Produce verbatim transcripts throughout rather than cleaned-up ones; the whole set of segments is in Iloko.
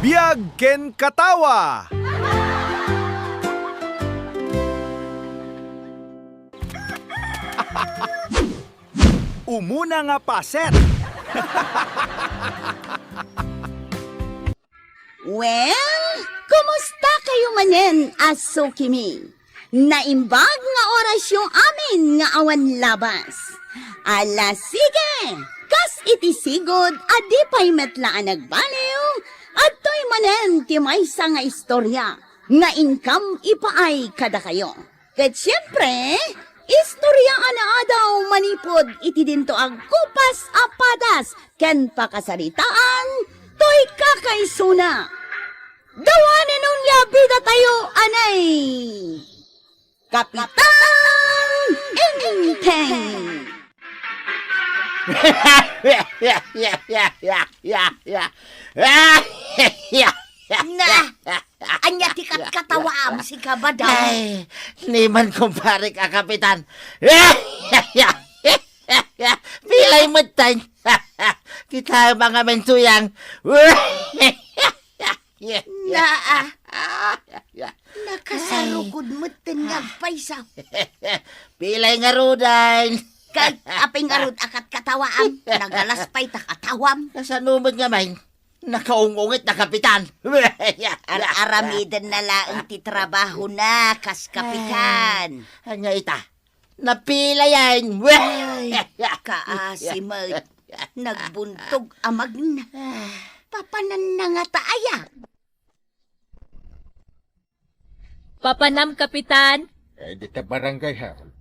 Biag ken katawa. Umuna nga paset. Well, kumusta kayo manen a sukimi? Naimbag nga orasyo amin nga awan labas. Ala, sige! Kas iti sigud a di pay met la a nagbaliw, adtoy manen ti maysa nga istorya nga inkam ipaay kadakayo. Ket siempre, istorya a naadaw manipud iti dinto a gupas a padas ken pakasaritaan toy kakaisuna. Dawanen onia bidatayo, anay! Kapitan Enteng! Na, ania ti katkatawaam, sika, Badong? Ay, ni man, kumpare, kakapitan. Pilay metten. Kita, mga mentuyang. Naa, nakasarukod metten nga agpayso. Pilay ngaruden. Kay, apay ngarud a katkatawaam, nagalas pay ta katawam. Kasano met ngamin? Nakaung-ungit na, kapitan. Ar-aramiden na laeng ti trabahona, kas kapitan. Ania ita? Napilayan. Ay, kaasi met. Nagbuntog a magna. Papananna ngata aya? Papanam, Kapitan. Ay, dita barangay hall.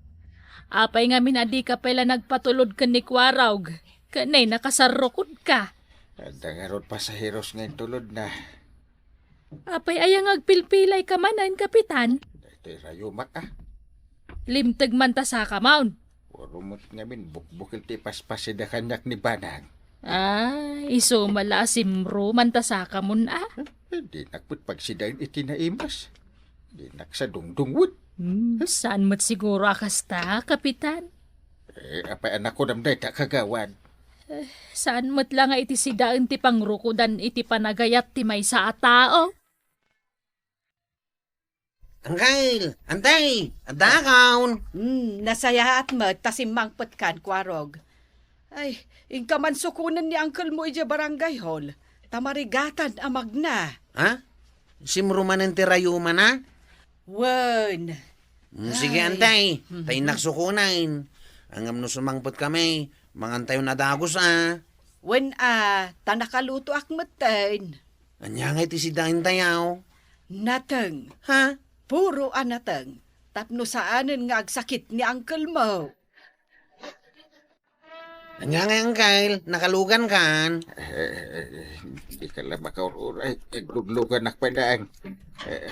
Apay ngamin a dika pay la nagpatulod ken ni Kuarog? Ken nay, nakasarrukodka. Adda ngarud pasaheros nga intulodna. Apay aya nga agpilpilayka manen, Kapitan? Daytoy rayumak, a. Limteg man ta sakamon. Puro met ngamin bukbukel ti paspasida kaniak ni Badong. Ah, isu met la a simro man ta sakamon, a. Eh, dinak met pagsidaen iti naimas. Dinak sa dungdungwet. Hmm, saan met siguro a kasta, Kapitan? Eh, apay a nakunam dayta, kagawad? Eh, saan met la nga iti sidaen ti pangrukodan iti panagayat ti maysa a tao? Angkel, Antay, addakayon. Hmm, nasayaat met ta simmangpetkan, Kuarog. Ay, inka man sukonen ni angkelmo idiay barangay hall, ta marigatan a magna. Ha? Simro manen ti rayumana? Wen. Mm, sige, ay. Antay. Mhm. Ta innak sukonen. Ngem no sumangpetkami, mangantayon a dagus, a. Wen, a, ta nakalutoak metten. Ania ngay ti sidaentayo? Nateng. Ha? Puro a nateng. Tapno saanen nga agsakit ni angkelmo. Ania ngay, angkel? Nakalugankan? Eh, eh, eh, di ka la makaur-uray. Aglugluganak pay laeng. Eh.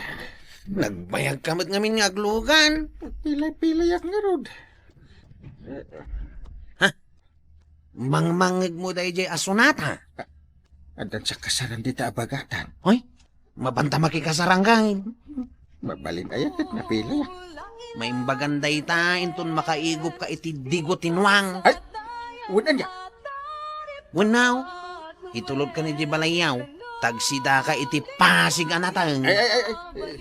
Nagbayagka met ngamin nga aglugan. Pilay-pilayak ngarud. Ha? Mangmangngegmo daydiay a sonata? Addan sa kasaran dita a bagatan. Hoy, mapanta makikasaran ngay. Mabalin aya ket napilay. Maimbagan dayta inton makaigupka iti digo ti nuang. Ay, wen ania? Wenno, itulodka idiay balayyo, ta agsidaka iti pasig a nateng. Ay, ay, ay, ay.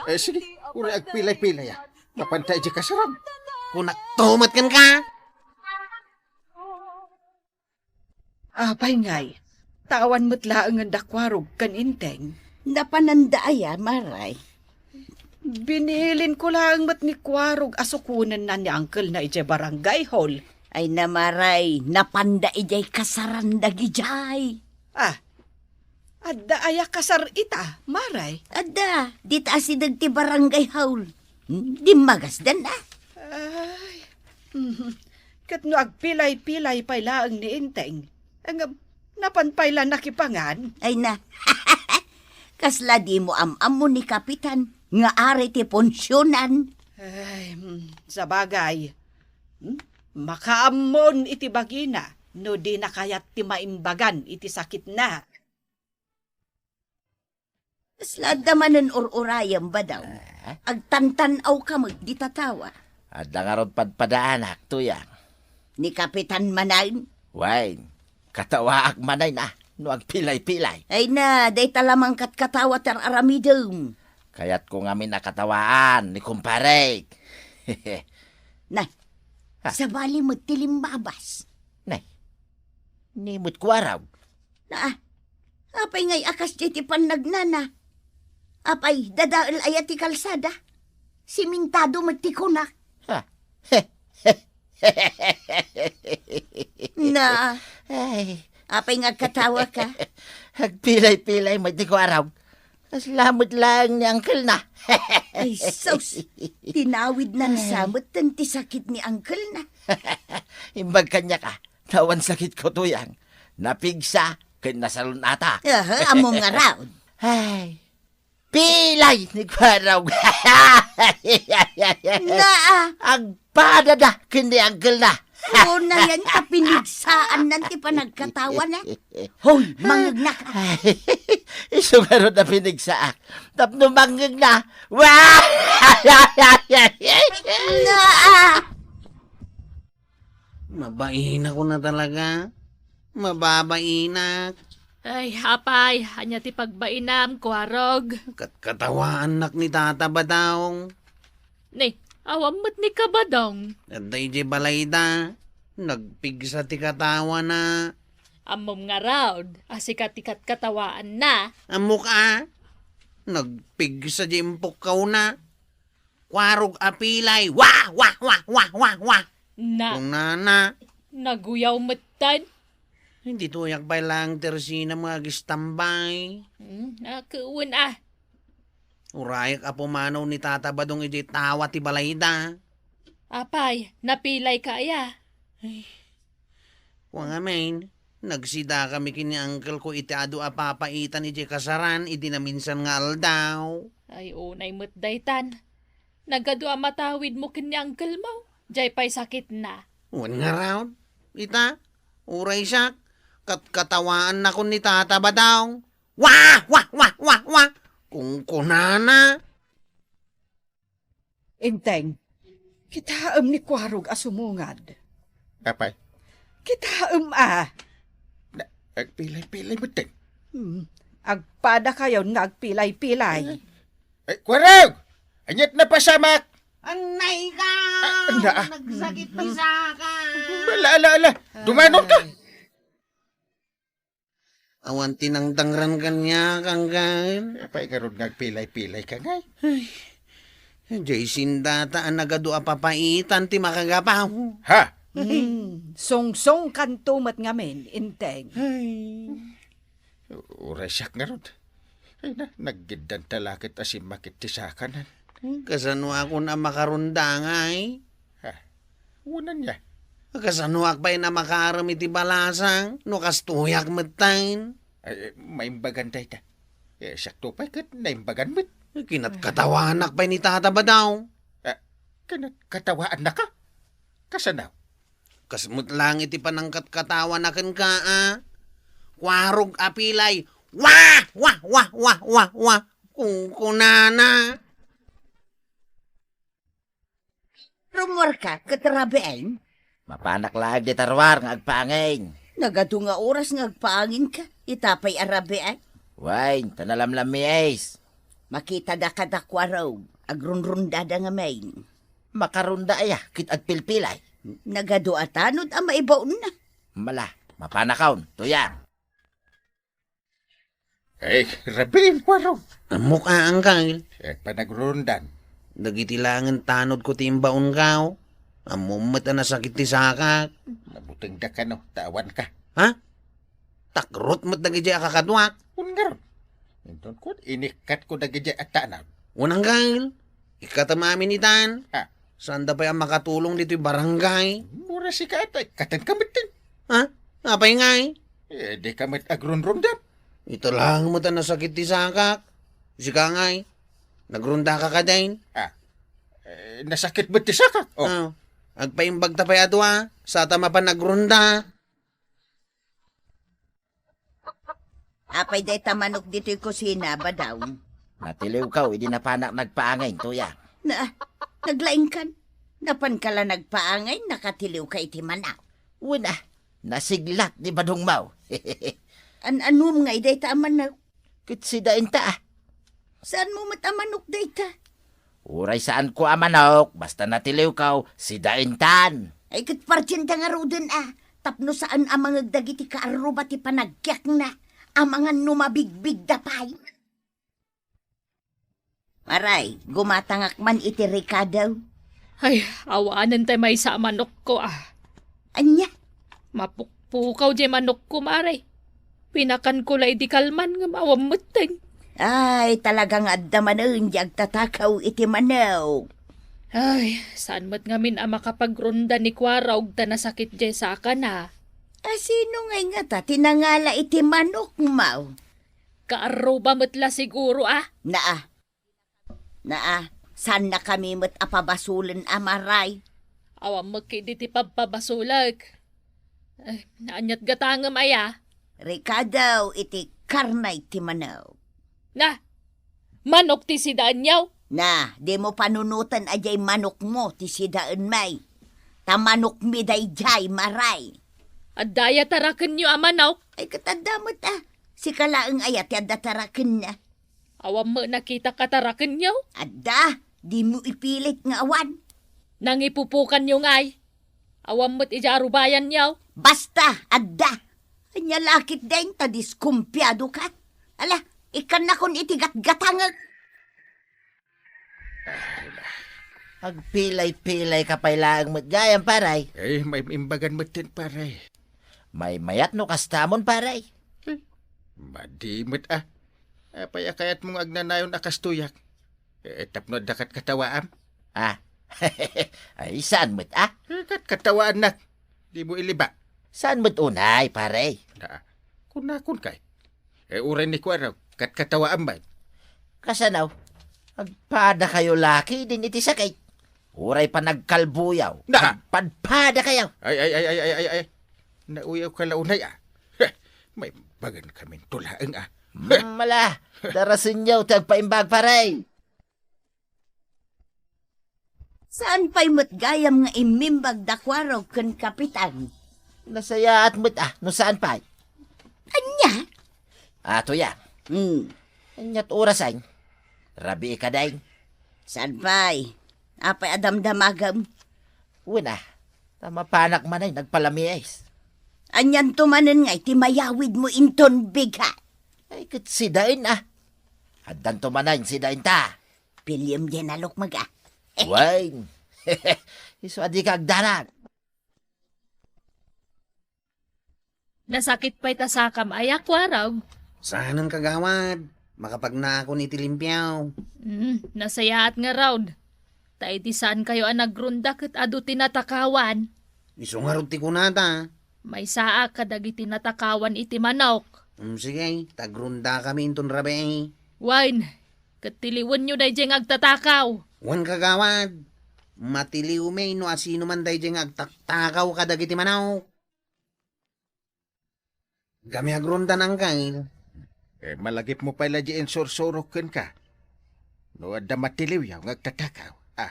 Eh, sige, uray agpilay-pilay, a. Mapanta idiay kasaran. Kunakto met kenka. Apay ngay, ta awan met laengen da Kuarog ken Inteng. Napananda aya, Maray? Binilinko laeng met ni Kuarog a sukonenna ni angkelna idiay barangay hall. Ay na, Maray, napanda idiay kasaran dagidiay. Ah, adda aya kasar ita, Maray? Adda, dita asideg ti barangay hall. Hmm, dimmagasdan, a. Ay, mhm. Ket no agpilay-pilay pay laeng ni Inteng, ngem napan pay la nakipangan? Ay na, kasla dimo am-ammo ni Kapitan nga ari ti punsionan? Ay, hmm, sabagay. Hmm? Makaammon iti bagina no dina kayat ti maimbagan iti sakitna. Kasla adda manen ur-urayem, Badaw? Ah? Agtantan-awka met dita tawa. Adda ngarud padpadaanak, Tuyang. Ni Kapitan manen? Wen, katawaak manen, a. no agpilay-pilay. Ay na, dayta la mangkatkatawa ti ar-aramidem. Kayatko ngamin a katawaan ni kumparek. Nay, Ha? Sabali met ti limmabas. Nay, ni met Kuarog. Naa, apay ngay a kasdiay ti pannagnana? Apay, dadael aya ti kalsada? Simintado met ti kuna. Ha? Na, Ay, apay nga agkatawa ka? Agpilay-pilay met ni Kuarog. Kasla met laeng ni uncle na. Ay, sus! Tinawidnan sa met ti sakit ni uncle na. Imbag kaniak a, ta awan sakitko, Tuyang. Napigsa ken nasalun-ata. Aha, ammom ngarud. Ay, pilay ni Kuarog. Naa! Agpadada ken ni uncle na. Unayen ta pinigsaannan ti panagkatawana. Hoy, mangngegna ka. Isu ngarud a pinigsaak. Tapno mangngegna. Wa! Naa! Mabainak una talaga. Mababainak. Ay, apay, ania ti pagbainam, Kuarog? Katkatawaannak ni Tata Badong. Ni, awan met ni Kabadong. Adda idiay balayda. Nagpigsa ti katawana. Ammom ngarud, a sika ti katkatawaanna. Ammok a. Nagpigsa di impukkawna. Kuarog a pilay. Wah, wah, wah, wah, wah, wah. Na. Kunana. Naguyaw metten. Ditoyak pay laeng ti resinam nga agistambay. Hmm, nakewen a. Urayak a pumanaw ni Tata Badong idiay tawa ti balayda. Apay, napilay ka aya? Ay, wa ngamin, nagsidakami ken ni uncle ko iti adu a papaitan idiay kasaran idi naminsan nga aldaw. Ay, unay met daytan. Nagadu a matawidmo ken ni uncle mo. Jay pay sakitna. Wen ngarud, ita, uray siak, kat-, katawaannakon ni Tata Badong. Wah! Wah! Wah! Wah! Wah! Kunkunana. Enteng, kitaem ni Kuarog a sumungad. Apay? Kitaem a. Na, agpilay-pilay metten. Hmm. Agpadakayon nga agpilay-pilay. Eh, eh, Kuarog! Aniat napasamak? Annay ka! Ah, anda, ah. Nagsakit ti saka. Ala, ala, ala. Dumanon ka. Ay. Awan ti nangdangran kaniak, anggan. Apay ngarud nga agpilay-pilay ka, ngay? Ay, jay sindata a nagadu a papaitan ti makagapaw. Ha? Hmm, songsongkanto met ngamin, Enteng. Ay, uray siak ngarud. Ay na, naggiddanta la ket a simmakit ti sakanan. Hmm, kasanoakon a makarunda, ngay? Ha? Unan ya. Kasanoak pay a makaarem iti balasang no kastoyak metten? Ay, maimbagan dayta. Eh, siakto pay ket naimbagan met. Kinatkatawanak pay ni Tata Badong. Ah, kinatkatawaannaka? Kasano? Kas met laeng iti panangkatkatawana kenka, a. Kuarog a pilay. Wah! Wah! Wah! Wah! Wah! Wah! Kunkunana. Rummuarka ket rabiin? Mapanak laeng dita ruar nga agpaangin. Nagadu nga oras nga agpaanginka, ita pay a rabiin? Wen, ta nalamlammiis. Makita daka da Kuarog, agrunrundada ngamin. Makarunda aya ket agpilpilay? Nagadu a tanod a maibaonna. Mala, mapanakon, Tuyang. Eh, rabiin, Kuarog. Ammok a, Angkel. Eh, panagrundan. Dagiti laengen tanodko ti imbaonko. Ammom met a nasakit ti sakak. Nabutengda kano, ta awanka. Ha? Takrot met dagidiay a kakaduak. Wen ngarud. Inton ko, inikkatko dagidiay a tanod. Wen, Angkel. Ikkatem amin itan. Ha? Saanda pay a makatulong ditoy barangay? Mura sika ata, ikkatenka metten. Ha? Apay ngay? Eh, dika met agrunrundan. Ita laeng met a nasakit ti sakak. Sika ngay? Nagrundaka kadin? Ah, eh, nasakit met ti sakak. Oh. Ah, agpaimbagta pay a dua, sata mapan agrunda. Apay dayta manok ditoy kusina, Badong? Natiliwko idi napanak nagpaangin, Tuyang. Na, naglaingkan. Napanka la nagpaangin, nakatiliwka iti manok. Wen a, nasiglat ni Badongmo. An-anom ngay dayta a manok? Ket sidaenta, a. Saanmo met a manok dayta? Uray saanko a manok, basta natiliwko, sidaentan. Ay, ket pardienta ngaruden, a, tapno saan a mangeg dagiti kaarruba ti panagkiakna, amangan no mabigbigda pay. Maray, gumatangak man iti rekado. Ay, awanen tay maysa a manokko, a. Ania? Mapukpukaw diay manokko, Maray. Pinakanko la idi kalman ngem awan metten. Ay, talaga nga adda manen di agtatakaw iti manok. Ay, saan met ngamin a makapagronda ni Kuarog ta nasakit diay sakana. A, sino ngay ngata ti nangala iti manokmo? Kaarruba met la siguro, a. Naa. Naa, saannakami met a pabasolen a, Maray. Awan met ketdi ti pagpabasolek. Ay, aniat gatangem aya? Rekado iti karne ti manok. Na, manok ti sidaenyo? Na, dimo panunoten a diay manokmo ti sidaenmi. Ta manokmi daydiay, Maray. Adda aya tarakenyo a manok? Ay, ket adda met, a. Sika laeng aya ti adda tarakenna? Awan met nakitak a tarakenyo? Adda, dimo ipilit nga awan. Nangipupokanyo ngay? Awan met idiay arubayanyo? Basta, adda. Ania la ketdin ta diskumpiadoka? Ala, ikkannakon iti gatgatangek. Agpilay-pilayka pay laeng met gayam, pare. Ay, maim-imbagan metten, pare. Maymayat no kastamon, pare. Eh, madi met, a. Apay a kayatmo nga agnanayon a kastoyak? Eh, tapno adda katkatawaam? A. Ay, saan met, a? Eh, katkatawaannak. Dimo iliba. Saan met unay, pare? Na, kunakon kay. Eh, uray ni Kuarog, katkatawaam met. Kasano? Agpadakayo la ketdin iti sakit. Uray panagkalboyo. Na! Agpadpadakayo. Ay, ay, ay, ay, ay, ay, ay. Nauyawka la unay, a. Heh, maimbagankaminto laeng, a. Hmm, ala, darasenyo ti agpaimbag, pare. Saan pay met gayam nga immimbag da Kuarog ken Kapitan? Nasayaat met, a, no saan pay. Ania? Ato ya. Hmm. Aniat orasen? Rabii kadi? Saan pay? Apay a damdamagem? Wen, a, ta mapanak manen agpalamiis. Anianto manen ngay ti mayawidmo inton bigat? Ay, ket sidaen, a. Addanto manen sidaenta. Piliem diay nalukmeg, a. Wen. Isu a dika agdanag. Nasakit pay ta sakam aya, Kuarog? Saanen, kagawad. Makapagnaakon iti limpio. Mm, nasayaat ngarud. Ta idi saankayo a nagronda ket adu ti natakawan. Isu ngarud ti kunata. Maysaak kadagiti natakawan iti manok. Mm, sige, ta agrondakami inton rabii. Wen, ket tiliwenyo daydiay nga agtatakaw. Wen, kagawad. Matiliwmi no asinoman daydiay nga agtaktakaw kadagiti manok. Kami agrondan, Angkel. Eh, malagipmo pay la di insursurok kenka. No adda matiliwyo nga agtatakaw, a.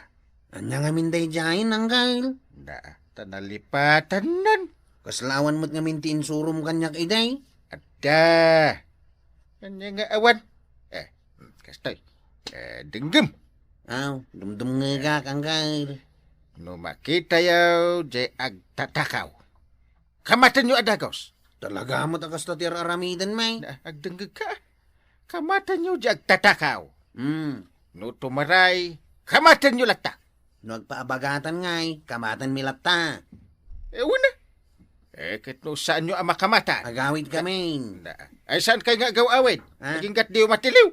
Ania ngamin daydiay, Angkel? Na, ta nalipatanan. Kasla awan met ngamin ti insurom kaniak idi? Adda. Ania nga awan? Eh, kastoy. Eh, denggem. Aw, dumdumngegak, Angkel. No makitayo di agtatakaw, kamatenyo a dagus. Talaga met a kasta ti ar-aramidenmi. Na, agdengngegka. Kamatenyo di agtatakaw. Hmm. No tumaray, kamatenyo latta. No agpaabagatan ngay, kamatenmi latta. Eh, wen a. Eh, ket no saanyo a makamatan? Agawidkamin. Na, ay, saan kay nga agaw-awid? Ha? Aginggat diyo matiliw.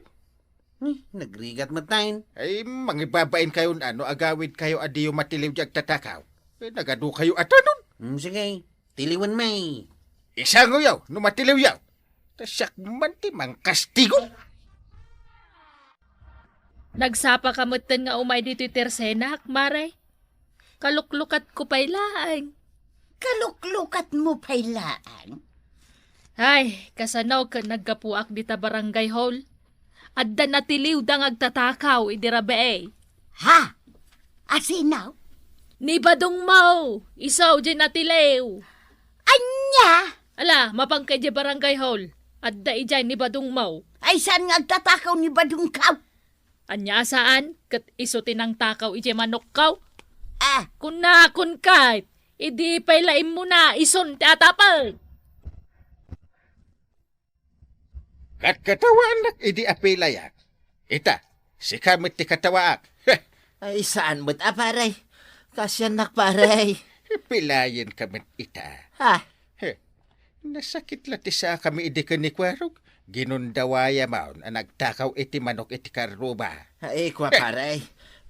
Eh, nagrigat met tayen. Ay, mangibabainkayon a no agawidkayo a diyo matiliw di agtatakaw. Eh, nagadukayo a tanon. Hmm, sige. Tiliwenmi. Isangoyo no matiliwyo. Ta siak man ti mangkastigo. Nagsapaka metten nga umay ditoy tersenak, Mare? Kaluklukatko pay laeng. Kaluklukatmo pay laeng? Ay, kasano ken naggapuak dita barangay hall? Adda natiliwda nga agtatakaw idi rabii. Ha? Asino? Ni Badong Mau, isu diay natiliw. Ania? Ala, mapanka idiay barangay hall. Adda idiay ni badongmo. Ay, saan nga agtatakaw ni badongko? Ania a saan, ket isu ti nangtakaw idiay manokko? Ah. Kunakonka, idi pay la immuna, isun ti atapek. Katkatawaannak idi apilayak. Ita, sika met ti katawaak. Heh. Ay, saan met a, pare? Kasiannak, pare. Pilayenka met ita. Ha? Heh. Nasakit la ti saakami idi ken ni Kuarog. Ginundawayam a nagtakaw iti manok iti karruba. Ay, kua, pare.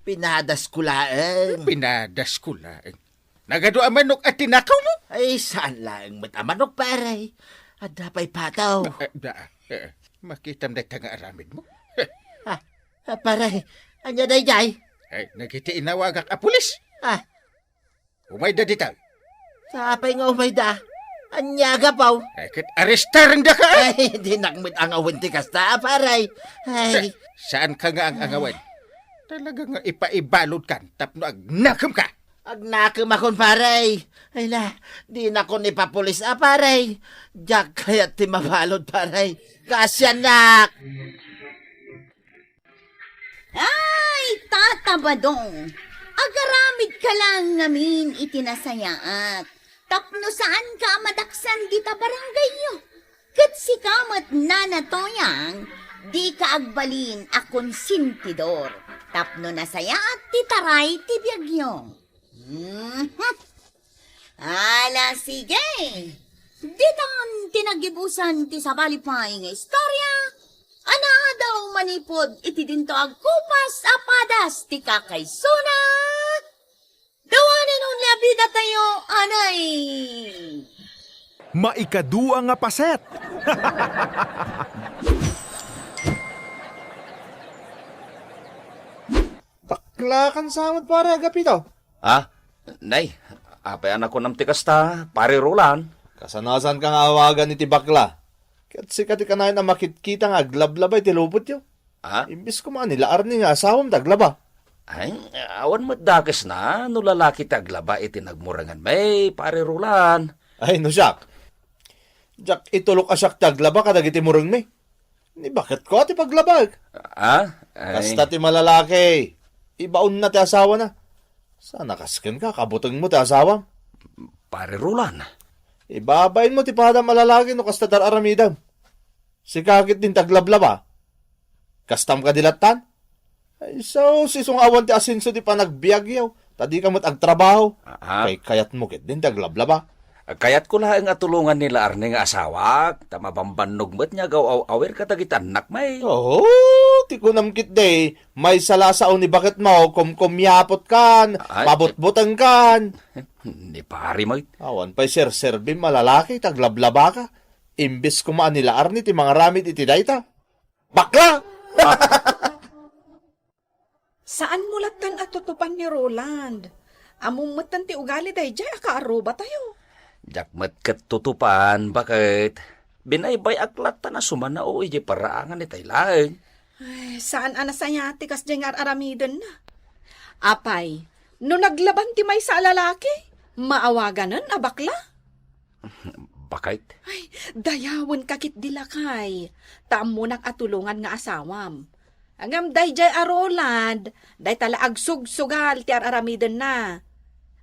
Pinadasko laeng. Pinadasko laeng. Nagadu a manok a tinakawmo? Ay, saan laeng met a manok, pare. Adda pay pataw. Ah, ah, da, ah, makitam dayta nga aramidmo. Ha? Ah, pare, ania daydiay? Ay, nagiti inawagak a pulis. Ah. Umayda dita. Sapay nga umayda. Ania gapu? Ay, ket arestarendaka, ah! Ay, dinak met angawen ti kasta, pare. Ay. Sa-, saanka nga ang-angawen? Talaga nga ipaibalodkan tapno agnakemka. Agnakemakon, pare. Ay la, dinakon ipapulis a, pare. Diak kayat ti mabalud, pare. Kasiannak. Ay, Tata Badong, agaramidka laeng ngamin iti nasayaat, tapno saanka a madaksan dita barangayyo. Ket sika met, Nana Toyang, dika agbalin a konsentidor tapno nasayaat ti taray ti biagyo. Mhm. Ala, sige. Ditan ti nagibusan ti sabali pay nga istorya a naadaw manipud iti dinto agkupas a padas ti kakaisuna. The one and only a bidatayo, anay. Maikadua nga paset. Baklakan sa met, pare, agapito. Ah, nay, apay a nakunam ti kasta, Pare Roland? Kasanasanka nga awagan iti bakla. Ket sika ti kanayon a makitkita nga aglablaba iti lubotyo. Ah? Imbes koma a ni la Arnie nga asawam ti aglaba. Ay, awan met dakesna no lalaki ti aglaba iti nagmurenganmi, Pare Roland. Ay, no siak. Diak itulok a siak ti aglaba kadagiti murengmi. Ni baketko ti paglabak. Ah? Ay. Kasta ti malalaki. Ibaonna ti asawana. Saan a kas kenka, kabutengmo ti asawam? Pare Roland. Ibabainmo ti padam a lalaki no kasta ti ar-aramidem. Sika ket din ti aglablaba. Kastam kadi lattan? Ay, sus, isu nga awan ti asenso ti panagbiagyo, ta dika met agtrabaho. Ah. Kaykayatmo ket din ti aglablaba. Kayatko laeng a tulongan ni la Arnie nga asawak, ta mabambannog met nga agaw-aw-awir kadagiti annakmi. Oo, ti kunam ketdi, maysa la a sao ni baketmo, kumkumyapotkan, ay, mabutbutengkan. Ni pare met. Awan pay serserbim a lalaki, ta aglablabaka. Imbes koma a ni la Arnie ti mangaramid iti dayta. Bakla! Ah. Saanmo lattan a tutupan ni Roland. Ammom metten ti ugali daydiay a kaarrubatayo. Diak met ket tutupan, baket? Binaybay-ak lattan a sumanao idiay paraangan itay laeng. Ay, saan a nasayaat ti kasdiay nga ar-aramidenna. Apay, no naglaban ti maysa a lalaki, maawaganen a bakla? Baket? Ay, dayawenka ketdi, lakay, ta ammonak a tulongan nga asawam. Ngem daydiay a Roland, dayta la agsugsugal ti ar-aramidenna.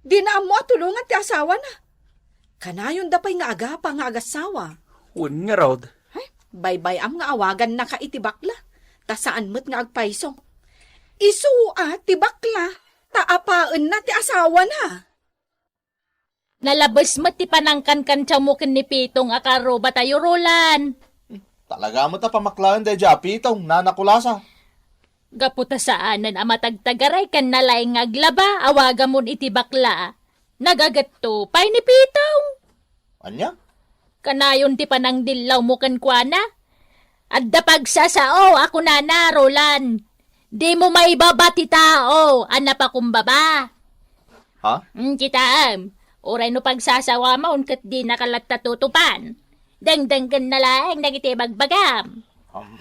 Dina ammo a tulongan ti asawana. Kanayonda pay nga agapa nga agassawa. Wen ngarud. Ay, baybay-am nga awagannaka iti bakla, ta saan met nga agpayso. Isu a ti bakla, ta apaenna ti asawana. Nalabes met ti panangkankantiawmo ken ni Pitong a kaarrubatayo, Roland. Talaga met a pamaklaen daydiay a Pitong, Nana Kulasa. Gapu ta saanen a matagtagaray ken nalaing nga aglaba, awagamon iti bakla. Nagagetto pay ni Pitong. Ania? Kanayon ti panangdillawmo kenkuana. Adda pagsasao a kunana, Roland. Dimo maibaba ti tao a napakumbaba. Ha? Mm, kitaem, uray no pagsasawamon ket dinaka latta tutupan. Dengdenggenna laeng dagiti ibagbagam. Um.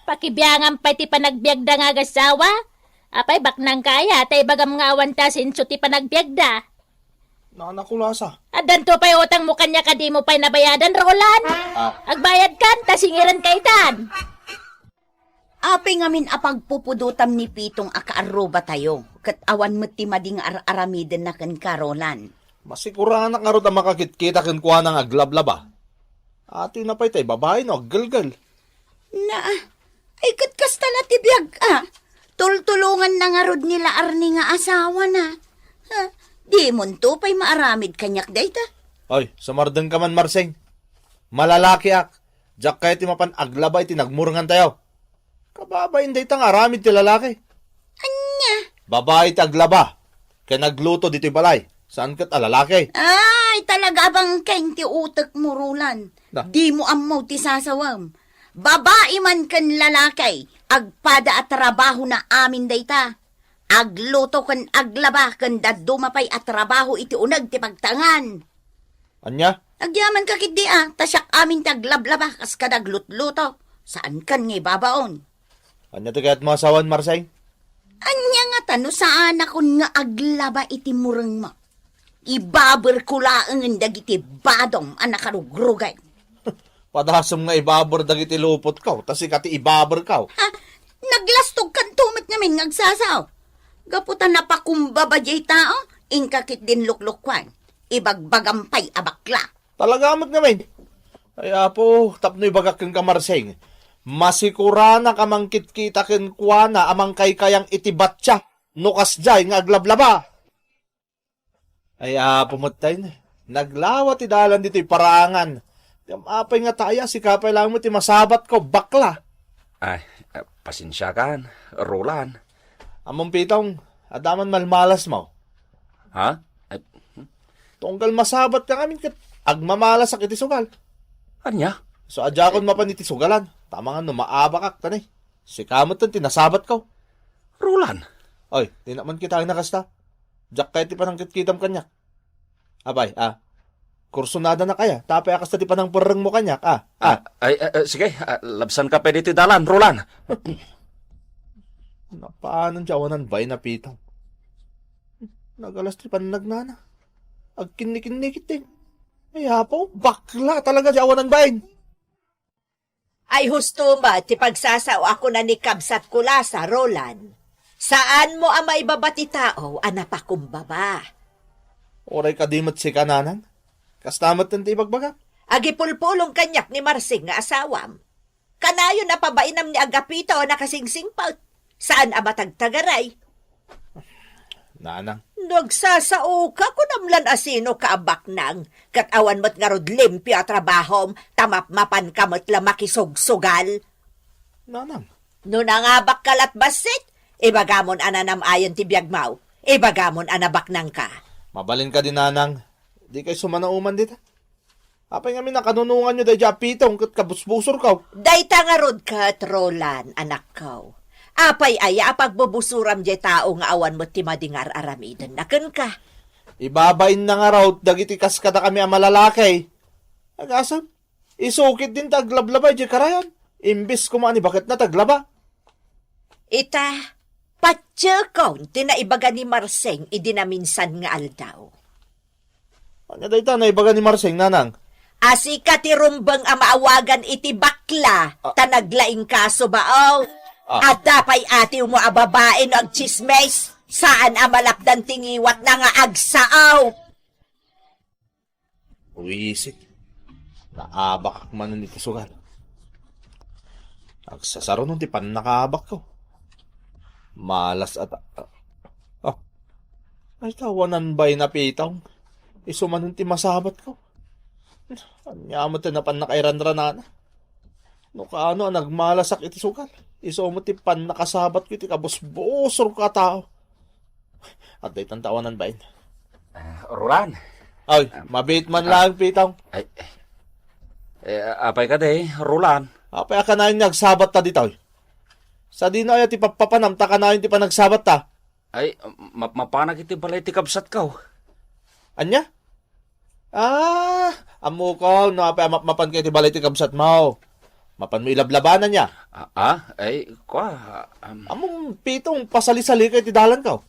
Pakibiangam pay ti panagbiagda nga agassawa. Apay, baknangka aya ta ibagam nga awan ti asenso ti panagbiagda. Nana Kulasa. Addanto pay utangmo kaniak a dimo pay nabayadan, Roland? Ah. Agbayadkan, Ta singiran kaitan. Apay ngamin a pagpupudotam ni Pitong a kaarrubatayo, ket awan met ti madi nga ar-aramidenna kenka, Roland. Masiguranak ngarud a makakitkita kenkuana nga aglablaba. Atina pay tay babai no aggelgel. Na, ay ket kasta la ti biag, a. Tultulonganna ngarud ni la Arnie nga asawana. Ha, dimonto pay maaramid kaniak dayta. Oy, sumardengka man, Marseng. Malalakiak. Diak kayat ti mapan aglaba iti nagmurengantayo. Kababain dayta nga aramid ti lalaki. Ania? Babai ti aglaba ken agluto ditoy balay. Saan ket a lalaki? Ay, talaga abangken ti utekmo, Roland. Na. Dimo ammo ti sasawem. Babai man ken lalaki, agpada a trabahona amin dayta. Agluto ken aglaba ken dadduma pay a trabaho iti uneg ti pagtaengan. Ania? Agyamanka ketdi a, ta siak amin ti aglablaba kas kada aglutluto. Saankan nga ibabaon. Ania ti kayatmo a sawen, Marseng? Ania ngata no saanakon nga aglaba iti murengmo? Ibaberko laengen dagiti badom a nakarugrugay. Padasem nga ibaber dagiti lupotko, ta sika ti ibaberko. Ha? Naglastogkanto met ngamin nga agsasao. Gapu ta napakumbaba diay tao, inka ketdin luklukuan. Ibagbagam pay a bakla. Talaga met ngamin. Ay, Apo, tapno ibagak kenka, Marseng, masikuranak a mangkitkita kenkuana a mangkaykayang iti batsia no kasdiay nga aglablaba. Ay, Apo met tay, naglawa ti dalan ditoy paraangan. Ngem apay ngata aya, sika pay laeng met ti masabatko, bakla. Ay, eh, pasensiakan, Roland. Ammom, Pitong, adda man malmalasmo. Ha? Eh, Tunggal masabatka ngamin ket agmamalasak iti sugal. Ania? So, adiakon mapan iti sugalan. Tamangan no maabakak, tani. Sika met ti nasabatko. Roland. Oy, dinak man kitaen a kasta. Diak kayat ti panangkitkitam kaniak. Apay, a. Kursunadanak aya, ta apay a kasta ti panangperrengmo kaniak, a. A. Ah, ay, eh, eh, sige, ah, labsanka pay ditoy dalan, Roland. Napanon ti awanan bain a Pitong. Nagalas ti pannagnana. Agkinnikinnikit ti. Ay, Apo, bakla talaga ti awanan bain. Ay, husto met ti pagsasao a kuna ni kabsat Kulasa, Roland. Saanmo a maibaba ti tao a napakumbaba. Uray kadi met sika, Nanang. Kasta met ti ibagbagam. Agipulpulong kaniak ni Marseng nga asawam. Kanayon a pabainam ni Agapito a nakasingsingpet. Saan a matagtagaray. Nanang. Nagsasaoka, kunam lan a sinoka a baknang, ket awan met ngarud limpio a trabahom, ta mapmapanka met la makisugsugal. Nanang. No nangabakka lat bassit, ibagamon a nanam-ayon ti biagmo, ibagamon a nabaknangka. Mabalin kadi, Nanang, dikay sumanao man dita. Apay ngamin a kanunonganyo daydiay a Pitong ket kabusbusorko? Dayta ngarud ket, Roland, anakko. Apay aya a pagbubusoram diay tao nga awan met ti madi nga ar-aramidenna kenka? Ibabainna ngarud dagiti kas kadakami a malalaki. Agasem, isu ketdin ti aglablaba idiay karayan. Imbes koma a ni baketna ti aglaba. Ita, patiekon ti naibaga ni Marseng idi naminsan nga aldaw. Ania dayta naibaga ni Marseng, Nanang? A sika ti rumbeng a maawagan iti bakla, ah, ta naglaingkaso, bao. Ah. Adda pay atiwmo a babai no agtsismis, saan a malapdan ti ngiwatna nga agsao. Buisit. Naabakak manen iti sugal. Agsasaruno ti pannakaabakko. Malas a ta-, ah. Ay, ta awanan bain a Pitong. Isu manen ti masabatko. Ania met ti napan nakairanranana. No kaano a nagmalasak iti sugal. Isu met ti pannakasabatko iti kabusbusorko a tao. Adda itan ta awanan bain. Ah, Roland. Ay, ah, mabiit man ah, lang, Pitong. Ay, eh, apay kadi, Roland? Apay a kanayon nga agsabatta ditoy? Sadino aya ti pappapanam ta kanayon ti panagsabatta? Ay, map-, mapanak iti balay ti kabsatko. Ania? Ah, ammok no apay a mapmapanka iti balay ti kabsatmo. Mapanmo ilablabanan aya. Ah, ah, ay, kua, um, Ammom, Pitong, pasalisalika iti dalanko.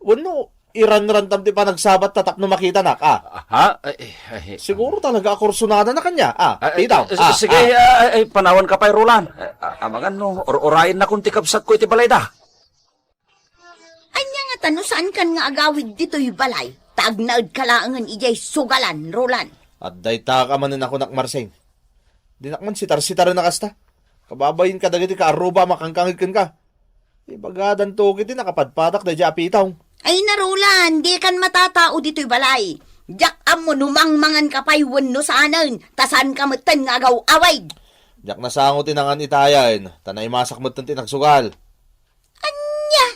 Wenno, Iranrantam ti panagsabat ta tapno makitanak, ah. Ah, ha? Ay, ay, ay, Siguro talaga a kursunada na kanya, ah. Ay, ay, Itaw, ay, ah, sige, ah. ay, ay, panawan ka pay, Roland. Ay, ah, amangan no, or-, orayen na kun ti kabsat ko iti balay da. Ania nga ta no saan kan nga agawid ditoy balay, ta agnaed ka laengen idiay sugalan, Roland. At dayta ka manen ako, nak Marsing. Dinak man sitar-sitaren a kasta. Kababain kadagiti kaarruba a makangkangeg kenka. Ibagadanto ket ti nakapadpadak daydiay a Pitong. Ay na, Roland, dikan matatao ditoy balay. Diak ammo no mangmangan ka pay wenno saanen, ta saan ka metten nga agaw-awid. Diak nasango ti nangan itayen, ta naimasak metten ti nagsugal. Ania?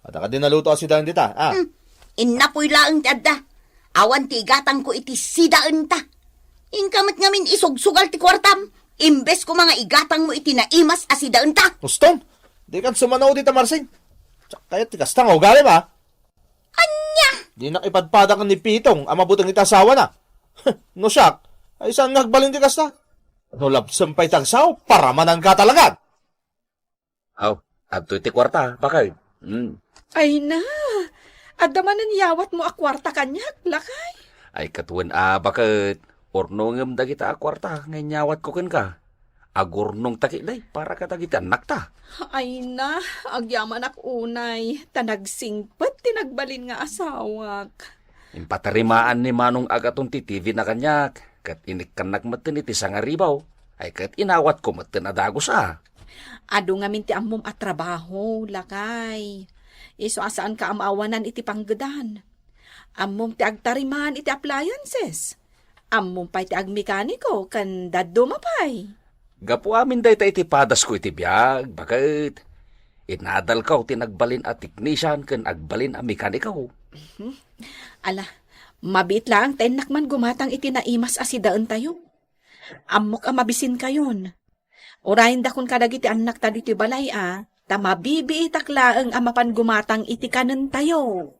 Adda kadi naluto a sidaen dita, ah? Hmm. Innapoy laeng ti adda. Awan ti igatangko iti sidaenta. Inka met ngamin isugsugal ti kuartam, imbes koma nga igatangmo iti naimas a sidaenta. Uston, dikan sumano dita, Marsing. Diak kayat ti kasta nga ugalim, ah. Ania? Dinak ipadpadak ni Pitong a mabuteng iti asawana. No siak, ay saan nga agbalin ti kasta? No labsem pay ti agsao, paramanan ka talaga. Aw, adtoy ti kuarta, baket. Hmm. Ay na, adda manen yawatmo a kuarta kaniak, lakay? Ay, ket wen a, baket. Urno ngem dagita a kuarta nga inyawatko kenka. Agurnongta ketdi para kadagiti annakta. Ay na, agyamanak unay, ta nagsingpet ti nagbalin nga asawak. Impatarimaan ni Manong Agaton ti T V na kaniak, ket inikkannak metten iti sangaribaw. Ay ket inawatko metten a dagus a. Adu ngamin ti ammom a trabaho, lakay. Isu a saanka a maawanan iti panggedan. Ammom ti agtariman iti appliances. Ammom pay ti agmekaniko ken dadduma pay. Gapu amin dayta iti padasko iti biag, baket. Inadalko ti nagbalin a teknisian ken agbalin a mekaniko. Ala, mabiit laeng ta innak man gumatang iti naimas a sidaentayo. Ammok a mabisinkayon. Urayendakon kadagiti annakta ditoy balay a, ta mabibiitak laeng a mapan gumatang iti kanentayo.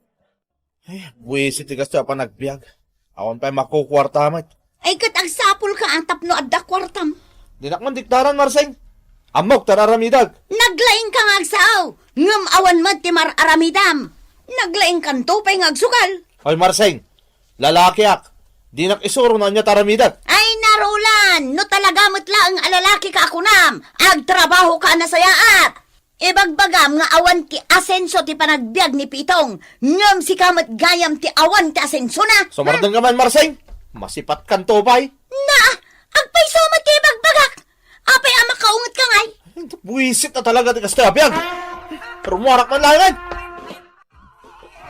Ay, buisit ti kasta a panagbiag. Awan pay makukuarta met. Ay, ket agsapulka a tapno adda kuartam. Dinak man diktaran, Marsing. Ammok ta ar-aramidek. Naglaingka nga agsao, ngem awan met ti mar-aramidam. Naglaingkanto pay nga agsugal. Hoy, Marsing, lalakiak. Dinak isuro no ania ti aramidek. Ay, na, Roland, no talaga met laeng a lalakika a kunam, agtrabahoka a nasayaat. Ibagbagam nga awan ti asenso ti panagbiag ni Pitong, ngem sika met gayam ti awan ti asensona. Sumardengka man, Marsing. Masipatkanto pay. Na, agpayso met ti ibagbagak. Apay a makaungetka ngay? Buisit a talaga ti kasta a biag. Rumuarak man laeng.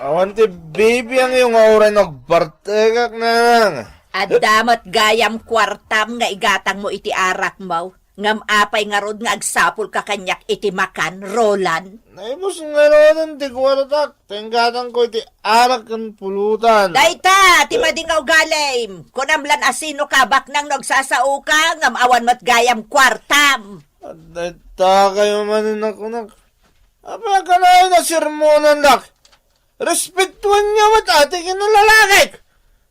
Awan ti bibiangyo nga uray no agpartekak, nanang. Adda met gayam kuartam nga igatangmo iti arakmo. Ngem apay ngarud nga agsapulka kaniak iti makan, Roland? Naibus ngaruden ti kuartak, ta inggatangko iti arak ken pulutan. Dayta ti madi nga ugalim. Kunam lan a sinoka a baknang no agsasaoka, ngem awan met gayam kuartam. Dayta kayo manen a kunak. Apay a kanayon a sermonandak? Respetuenyo met a ti kinalalakik.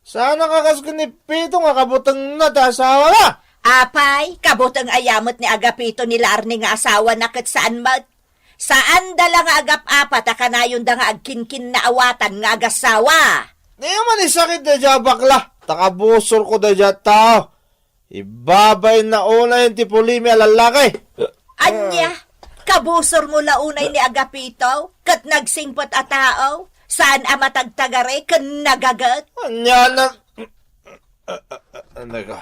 Saanak a kas ken ni Pito nga kabutengna ti asawana. Apay, kabuteng aya met ni Agapito ni Larni nga asawana ket saan met? Saanda la nga agap-apat a kanayonda nga agkinkinnaawatan nga agasawa. Diyo man isakit daydiay a bakla, ta kabusorko daydiay a tao. Ibabainna unay ti pulimi a lallaki. Ania? Kabusormo la unay ni Agapito, ket nagsingpet a tao? Saan a matagtagari ken nagaget? Ania na? Ano ka?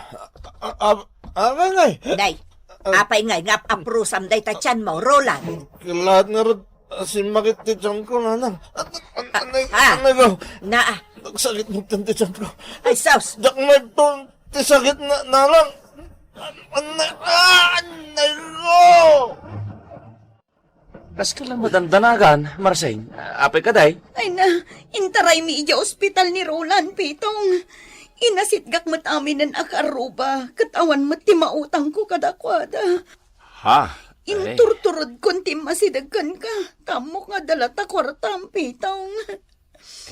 Apay ngay? Nay, apay ngay nga ap-aprusam dayta tianmo, Roland? Laat ngarud, simmakit ti tianko, nanang. Ano ka? Naa. Nagsakit mo ti tianko. Ay, sus. Diak maibton ti sakit na, nanang. Anay, ah, anay ko! Kas ka lang madandanagan, Marsing. Apay ka, day? Ay na, intaraymi idiay ospital ni Roland, Pitong. Inasitgak met aminen a kaarruba, ket awan met ti mautangko kadakuada. Ha? Ay. Inturturodkon ti immasideg kenka, ta ammok nga adda latta kuartam, Pitong.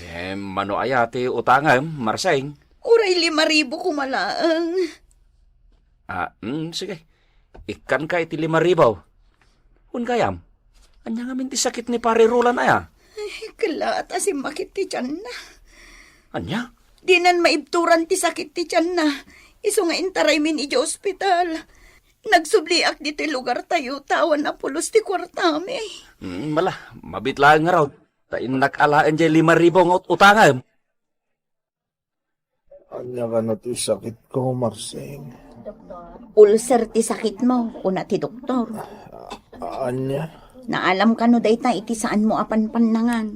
Eh, mano aya ti utangem, Marsing? Uray lima ribu koma laeng. Ah, mm, sige. Ikkanka iti lima ribu. Wen gayam, ania ngamin ti sakit ni Pare Roland aya? Kellaat a simmakit ti tianna. Ania? Dinan maibturan ti sakit ti tianna. Isu nga intaraymin idiay ospital. Nagsubliak ditoy lugartayo, ta awan a pulos ti kuartami. Hmm, mala, mabiit laeng ngarud. Ta innak alaen diay lima ribu nga ut-, utangem. Ania kano ti sakitko, Marsing? Ulcer ti sakitmo, kuna ti doktor. A-, ania? Naalam kano dayta iti saanmo a panpannangan?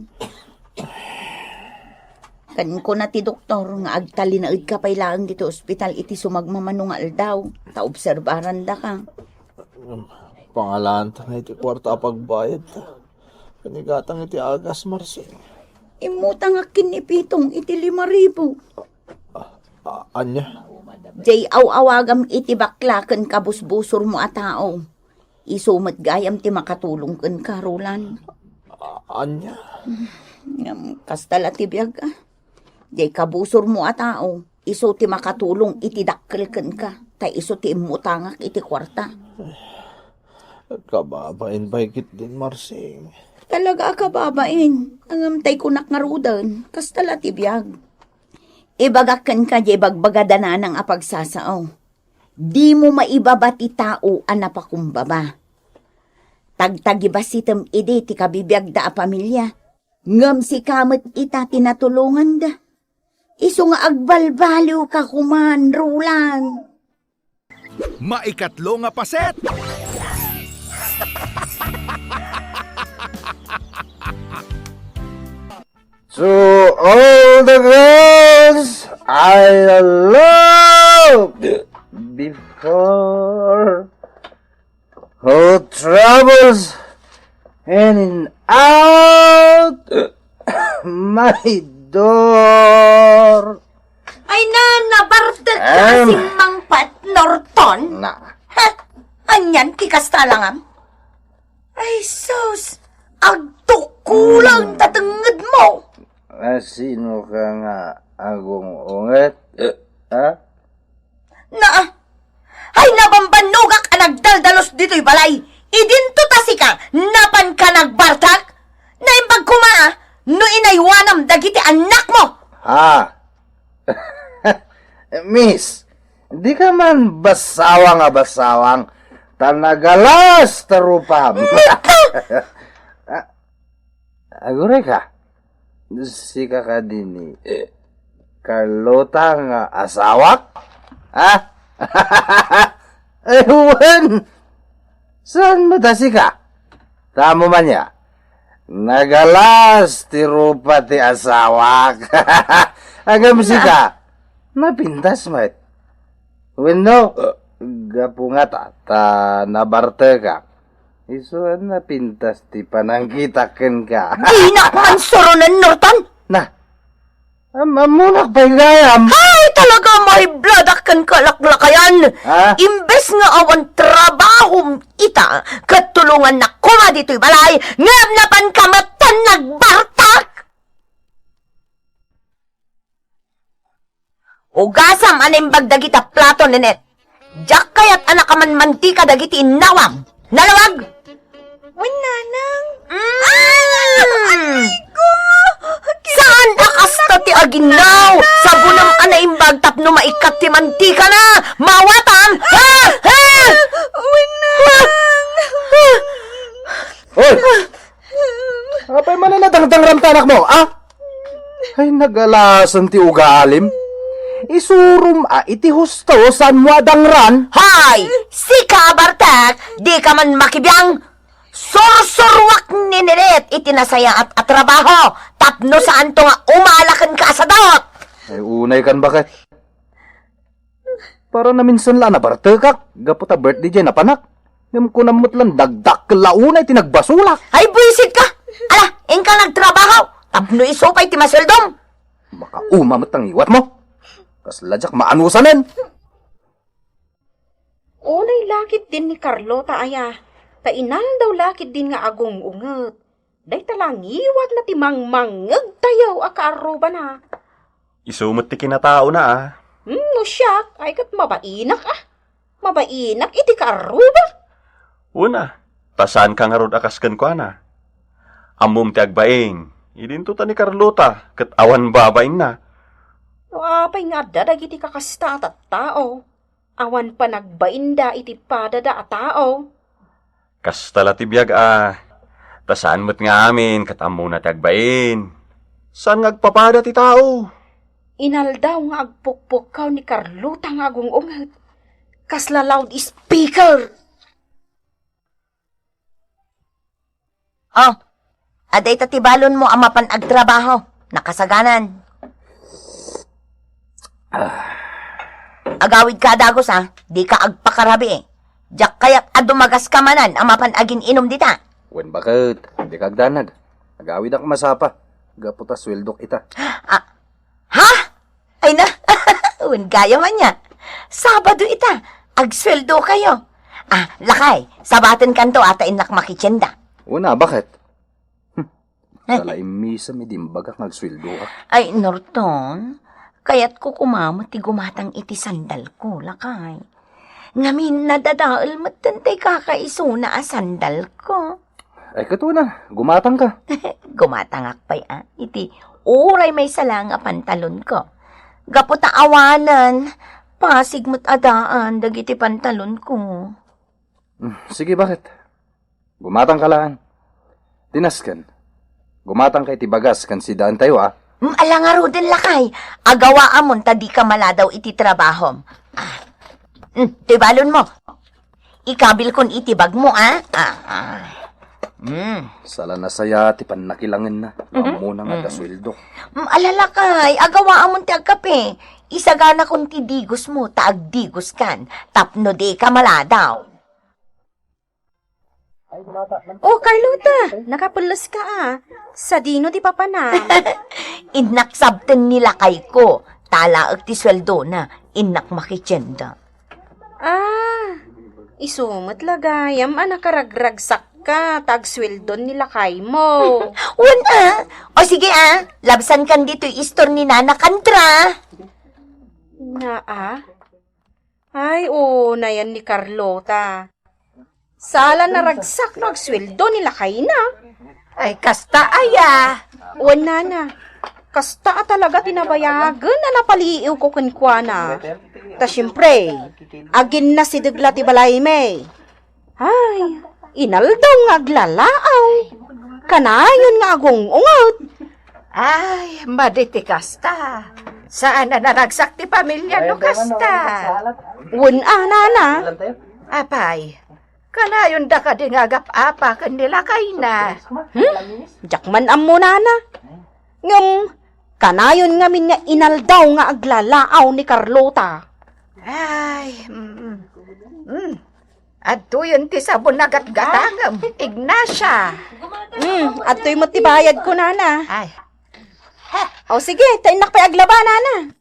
Ken kuna ti doktor nga agtalinaedka pay laeng ditoy ospital iti sumagmamano nga aldaw, ta obserbarandaka. Pangalaanta nga iti kuarta a pagbayadta. Kanigatang iti agas, Marsing. Immutangak ken ni Pitong iti lima ribu. A-, ania? Diay aw-awagam iti bakla ken kabusbusormo a tao. Isu met gayam ti makatulong kenka, Roland. A-, ania? Ngem, kasta la ti biag, a. Diay kabusormo a tao, isu ti makatulong iti dakkel kenka, ta isu ti immutangak iti kuarta. Kababain pay ketdin, Marsing. Talaga a kababain. Ngem tay kunak ngaruden, kasta la ti biag. Ibagak kenka diay bagbaga dananang a pagsasao. Dimo maibaba ti tao a napakumbaba. Tagtagibasitem idi ti kabibiagda a pamilia. Ngem sika met ita ti natulonganda. Isu nga agbalbaliwka koman, Roland. Maikatlo nga paset. To all the girls I loved before, who troubles in and out my door. Ay na, nabartek ka Em. Simangpat, Norton? Na. Ha? Anyan ti kasta langam? Ay, sus! Agtukulang Hmm. tatengnged mo! Asino ka nga agung-unget? Eh, ha? Na, ay, nabambannogak a nagdaldalos ditoy balay. Idinto ta sika, napan ka nagbartak? Naimbag koma, no inaywanam dagiti annakmo. Ha? Miss, di ka man basawang a basawang, ta nagalas ta rupam. Mita! Ah, aguray ka? Sika kadi ni, eh, Carlota nga asawak? Ha? Eh, wen! Saan mo ta sika? Tamo man ya. Nagalas ti rupa ti asawak. Agam sika, napintas met. Wenno, gapu nga ta, ta nabartekak. Isu a napintas ti panangkitak kenka. Dinak man suronen, Norton! Na, am-, ammonak pay gayam. Ay, talaga, maibladak ken kalaklakayan. Ha? Imbes nga awan trabahom ita, ket tulongannak koma ditoy balay, ngem napan ka met tan nagbartak. Ugasam a naimbag dagita plato, Nenet. Diak kayat a nakamanmantika dagiti innawam. Nalawag! Wen, nanang. Mm. Ay, aray ko! Saan a kasta ti aginaw? Sabonam a naimbag tapno maikkat ti mantikana. Mawatam! Ha? Ha? Wen, nanang. Hoy! Apay man a nadangdangram ta anakmo, a? Ay, nagalasan ti ugalim. Isurom a iti husto, saan mo a dangran? Hay! Sika, Bartek! Di ka man makibiang! Sursuruak ni Nenet iti nasayaat a trabaho tapno saanto nga umala kenka a sadot! Ay, unay kan bakay. Para naminsan la a nabartekak, gapu ta birthday diay napanak. Ngem kunam met la a dagdakkel la unay ti nagbasolak. Ay, buisit ka! Ala, inka nagtrabaho, tapno isu pay ti masueldom. Makauma met ti ngiwatmo. Kasla diak maanusanen. Unay la ketdin ni Carlota aya, ta inaldaw la ketdin nga agung-unget. Dayta la ngiwatna ti mangmangngegtayo a kaarrubana. Isu met ti kinataona, a. Hmm, no siak, ay ket mabainak, a. Mabainak iti kaarruba. Una, ta saanka ngarud a kas kenkuana. Ammom ti agbaing, Idinto ta ni Carlota ket awan babainna. No apay nga adda dagiti kakasta a tattao? Awan panagbainda iti padada a tao. Kasta la ti biag a, ta saan met nga amin ket ammona ti agbain. Saan nga agpapada ti tao? Inaldaw nga agpukpukkaw ni Carlota nga agung-unget. Kasla loudspeaker. Oh, adda ita ti balonmo a mapan agtrabaho. Nakasaganan. Agawidka a dagus, a. Dika agpakarabii. Diak kayat a dumagaska manen a mapan agin-inum dita. Wen baket, dika agdanag. Agawidak masapa. Gapu ta sueldok ita. Ah, ha? Ay na, wen gayam ania. Sabado ita, agsueldokayo. Ah, lakay, sabatenkanto a ta innak makitienda. Una, baket? Hmm. Talaimmisem idi imbagak nga agsueldoak. Ay, Norton, kayatko koma met ti gumatang iti sandalko, lakay. Ngamin, nadadael metten ti kakaisuna a sandalko. Ay, ket una, gumatangka. Gumatangak pay, a, iti uray maysa laeng a pantalonko. Gapu ta awanen, pasig met a daan dagiti pantalonko. Hmm, sige, baket? Gumatangka laeng. Ti nasken, gumatangka iti bagas ken sidaentayo, a. Mm, ala ngaruden, lakay. Agawaamon ta dika maladaw iti trabahom. Ah. Mm, ti balonmo. Ikabilkon iti bagmo, a? Ah, ah. Mm. Sala nasaya ti pannakilangenna. Mhm. Ammona nga adda sueldo. Mm, ala, lakay, agawaamon ti agkape. Isaganakon ti digosmo, ta agdigoskan. Tapno dika maladaw. O, Carlota, nakapelleska a. Sadino ti papanam? Innak sabten ni lakayko. Talaek ti sueldona. Innak makitienda. Ah, isu met la gayam a nakaragragsakka ta agsueldon ni lakaymo. Wen a. O sige a, labsankan ditoy istor ni Nana Candra. Naa? Ay, oo, nayan ni Carlota. Sala naragsak no agsueldo ni lakayna. Ay, kasta aya. Wen nana, kasta a talaga ti nabayagen a napaliiwko kenkuana. Ta siempre, aginnasideg la ti balaymi. Ay, inaldaw nga aglalaaw. Kanayon nga agung-unget. Ay, madi ti kasta. Saan a naragsak ti pamilia no kasta. Wen a, nana. Apay, kanayon da kadi nga agap-apa ken ni lakayna? Hmm? Diak man ammo, nana. Ngem, kanayon ngamin nga inaldaw nga aglalaaw ni Carlota. Ay, mm, mm. Adtoyen ti sabon a gatgatangem, Ignacia. Hmm, adtoy met ti bayadko, nana. Ay. O sige, ta innak pay aglaba, nana.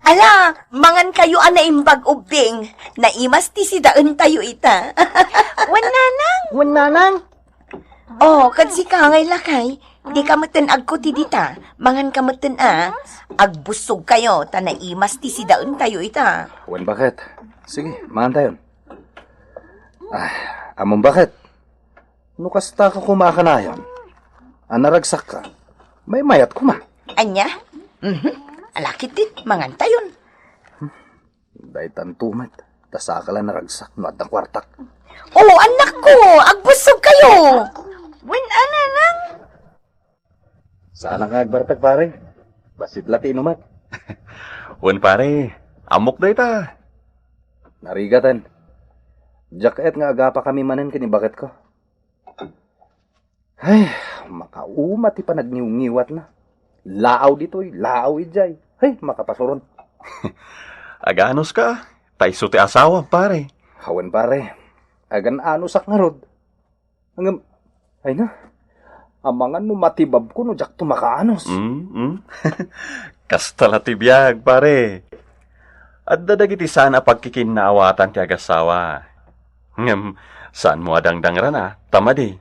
Ala, mangankayo a naimbag ubbing. Naimas ti sidaentayo ita. Wen nanang? Wen nanang? Oh, ket sika ngay lakay, dika metten agkuti dita. Manganka metten a. Agbussogkayo ta naimas ti sidaentayo ita. Wen baket? Sige, mangantayon. Ah, ammom baket? No kasta ka koma a kanayon, a naragsakka, maymayat koma. Ania? Mhm. Alakit dit, mangantayon. Daytanto met, ta saka la naragsak no adda kuartak. Oh, annakko, agbussogkayo. Wen a, nanang? Saan nga agbartek, pare? Bassit la ti inumak. Wen, pare, ammok dayta. Narigaten. Diak et nga agapakami manen ken ni baketko. Ay, makauma ti panagniwngiwatna. Laaw ditoy, laaw idiay. Hay, makapasuron. Aganuska, ta isu ti asawam, pare. Awan, pare. Agan-anusak ngarud. Ngem, ay na, amangan no matibabko no diakto makaanus. Mm, mm. Kasta la ti biag, pare. Adda dagiti saan a pagkikinnaawatan ti agasawa. Ngem, saanmo a dangdangrana, ta madi.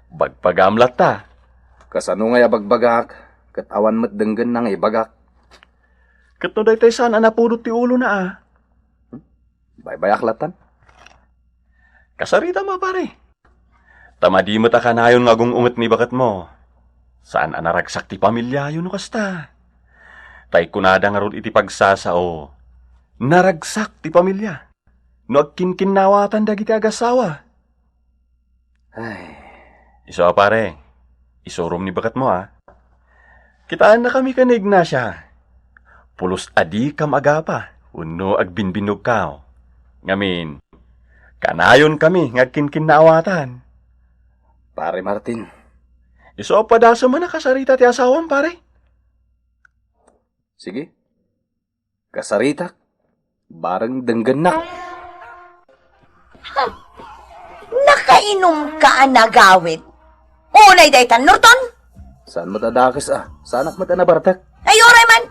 Bagbagam latta. Kasano ngay a bagbagak, ket awan met denggenna nga ibagak? Ket no daytoy saan a napudot ti ulona, a? Baybayak lattan. Kasaritam a, pare. Ta madi met a kanayon nga agung-unget ni baketmo. Saan a naragsak ti pamiliayo no kasta. Tay kunada ngarud iti pagsasao, naragsak ti pamilia no agkinkinnawatan dagiti agasawa. Ay. Isu a, pare, isurom ni baketmo, a. Kitaennakami ken ni Ignacia. Pulos a dikam agapa wenno agbinbinnogkaw. Ngamin, kanayonkami nga agkinkinnaawatan. Pare Martin. Isu a padasem a nakasarita ti asawam, pare. Sige. Kasaritak, bareng denggennak. Nakainumka a nagawid. Unay daytan, Norton? Saan met a dakes, a? Saanak met a nabartek? Ay, uray man.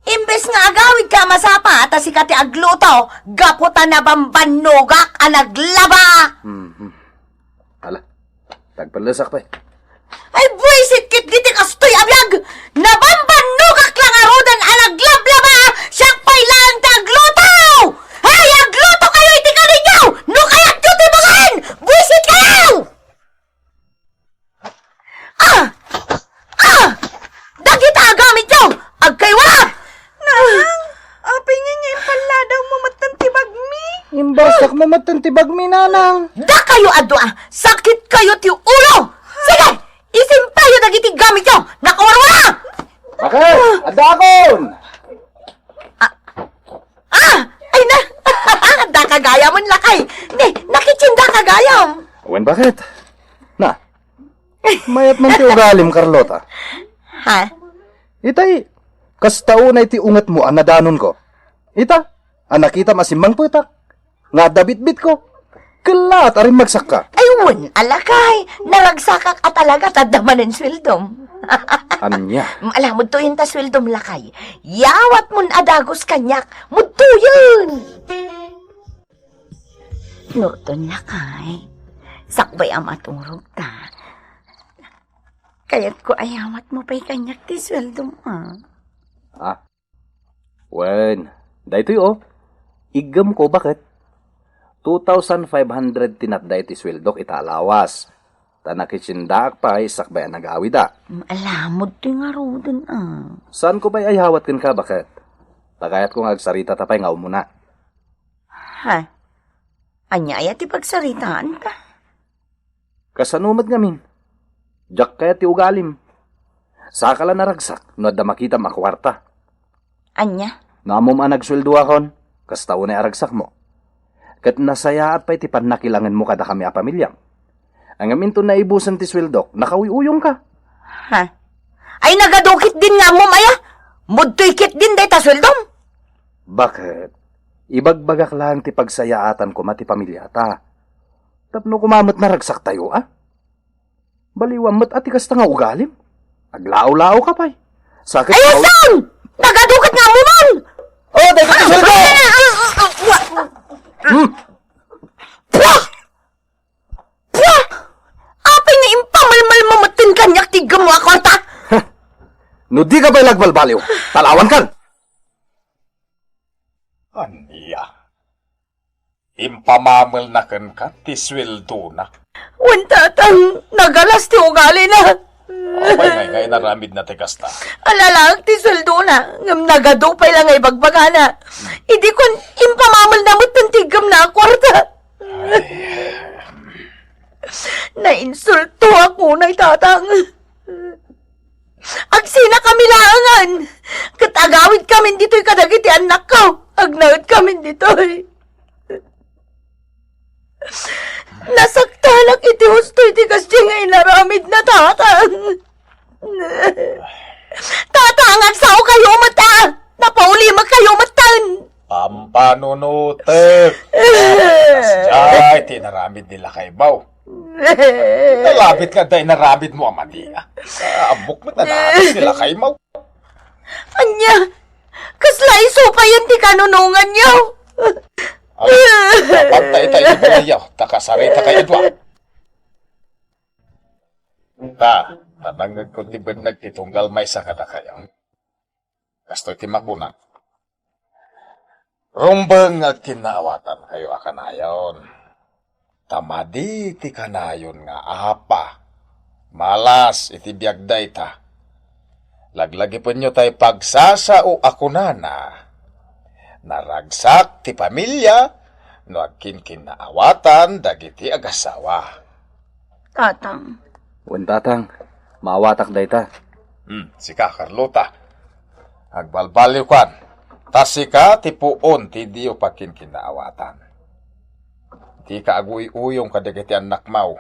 Imbes nga agawidka a masapa, ta sika ti agluto, gapu ta nabambannogak a naglaba. Mhm. Ala, tagpellesak pay. Ay, buisit ketdi ti kastoy a biag! Nabambannogak la ngaruden a naglablaba, siak pay laeng ti agluto! Ay, agluto kayo iti kaninyo! No kayatyo ti bagaan! Buisit kayo! Ah! Ah! Dagita agamityo! Agkaywa! Nanang, apay nga nga impalladaw mo metten ti bagmi? Imbarsak mo metten ti bagmi, nanang. Dakayo a dua, sakit kayo ti ulo! Sige! Isimpayo dagiti gamityo! Nakawarwara! Bakit? Adda akon! Ah! Ay na! Daka gayam, lakay! Ne, nakitsin daka gayam! Wen, bakit? Na, mayat man ti ugalim, Carlota. Ha? Itay, kasta unay ti ungetmo a nadanonko. Ita, a nakitam a simmangpetak, nga adda bitbitko. Kellaat a rimmagsakka. Ay, wen, lakay, naragsakak a talaga ta adda manen sueldom. Ania? Ala, mudtoyen ta sueldom, lakay. Yawatmon a dagus kaniak, mudtoyen. Norton, lakay, sakbay a maturogta, kayatko a yawatmo pay kaniak ti sueldom, a. Ah? Wen, daytoy, o. Iggemko, baket? Two thousand five hundred ti natda iti sueldok ita a lawas. Ta nakitsindaak pay sakbay a nagawida. Mm, ala, mudtoy ngaruden, a. Saanko pay a yawat kenka, baket? Ta kayatko nga agsaritata pay nga umuna. Ha? Ania aya ti pagsaritaanka? Kasano met ngamin? Diak kayat ti ugalim. Saka la naragsak no adda makitam a kuarta. Ania? No ammom a nagsueldoakon, kasta unay a ragsakmo. Ket nasayaat pay ti pannakilangenmo kadakami a pamiliam. Ngem inton naibusen ti sueldok, nakauyuyongka. Ha? Ay, nagadu ketdin nga ammom aya? Mudtoy ketdin dayta sueldom? Baket? Ibagbagak laeng ti pagsayaatan koma ti pamiliata. Tapno koma met naragsaktayo, a? Baliwan met a ti kasta nga ugalim. Aglao-lao ka pay. Sakit. Ay, Sam! Nagadu ket nga ammomon! Oh, dagiti sueldo! Hmm? Pah! Pah! Apay nga impamalmal mo metten kaniak ti iggemmo a kuarta? No di ka pay nagbalbaliw, talawankan! Ania? Impamamelna kenka ti sueldona? Wen, tatang, nagalas ti ugalina. Apay ngay nga inaramidna ti kasta? Ala laeng ti sueldona, ngem nagadu pay la nga ibagbagana. Idi kun, impamamelna metten ti iggemna a kuarta. Ay. Nainsultoak unay, tatang. Agsinakami laengen, ket agawidkamin ditoy kadagiti annakko. Agnaedkamin ditoy. Nasaktanak iti husto iti kasdi nga inaramidna, tatang. Tatang, agsao kayo met, a! Napauli met kayo metten! Pampanunotek! Kasdiay ti inaramid ni lakaybaw. Nalabit nga adda inaramidmo a madi, a. Ammok met a naaras ni lakaybaw. Ania? Kasla isu payen ti kanunonganyo? Ala, dapat ta itay ti balay, a. Ta kasarita kay Edward. Ta, ta nangngegko ti benneg ti tunggal maysa kadakayo. Kastoy ti makunak. Rumbeng nga agkinnaawatankayo a kanayon. Ta madi ti kanayon nga apa. Malas iti biag dayta. Laglagipenyo tay pagsasao a kunana, "Naragsak ti pamilia no agkinkinnaawatan dagiti agasawa." Tatang. Wen, tatang, maawatak dayta. Hmm, sika, Carlota. Agbalbaliwkan. Ta sika ti puon ti diyo pagkinkinnaawatan. Dika aguy-uyong kadagiti annakmo.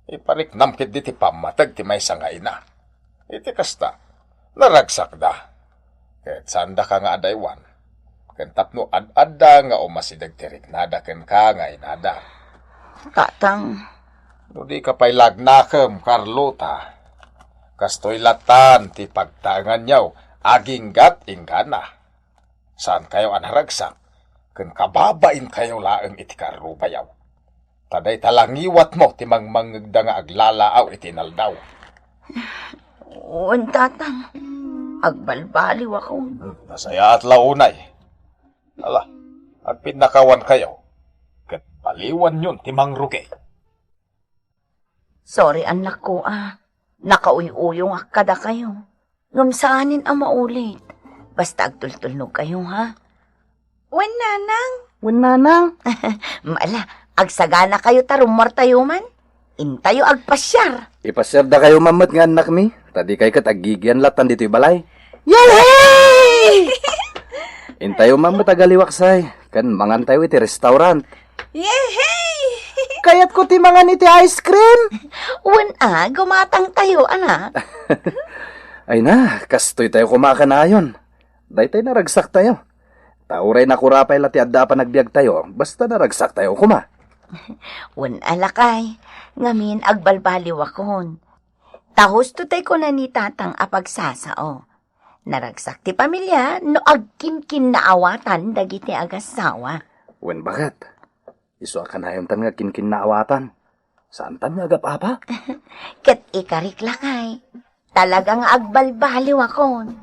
Ipariknam ketdi ti pammateg ti maysa nga ina. Iti kasta, naragsakda. Ket saandaka nga adaywan. Ken tapno ad-adda nga umasideg ti riknada kenka nga inada. Tatang. No dika pay lagnakem, Carlota, kastoy latan ti pagtaenganyo aginggat inggana. Saankayo a naragsak, ken kababainkayo laeng iti kaarrubayo. Ta dayta la ngiwatmo ti mangmangngegda nga aglalaaw iti inaldaw. Wen, tatang, agbalbaliwakon. Nasayaat la unay. Ala, agpinnakawankayo, ket baliwanyon ti mangrugi. Sorry, annakko, a. Nakauy-uyongak kadakayo. Ngem saanen a maulit. Basta agtultulnogkayo, ha? Wen, nanang. Wen, nanang. Ala, agsaganakayo ta rummuartayo man. Intayo agpasiar. Ipasiardakayo man met nga annakmi, ta dikay ket aggigian latan ditoy balay. Yehey! Intayo man met agaliwaksay, ken mangantayo iti restaurant. Yehey! Kayatko ti mangan iti ice cream. Wen a, gumatangtayo, anak. Ay na, kastoytayo koma a kanayon. Daytay naragsaktayo. Ta uray nakurapay la ti adda a panagbiagtayo, basta naragsaktayo koma. Wen a, lakay, ngamin agbalbaliwakon. Ta husto tay kuna ni tatang a pagsasao. Naragsak ti pamilia no agkinkinnaawatan dagiti agasawa. Wen, baket. Isu a kanayontan nga agkinkinnaawatan. Saantan nga agap-apa? Ket ikarik, lakay. Talaga nga agbalbaliwakon.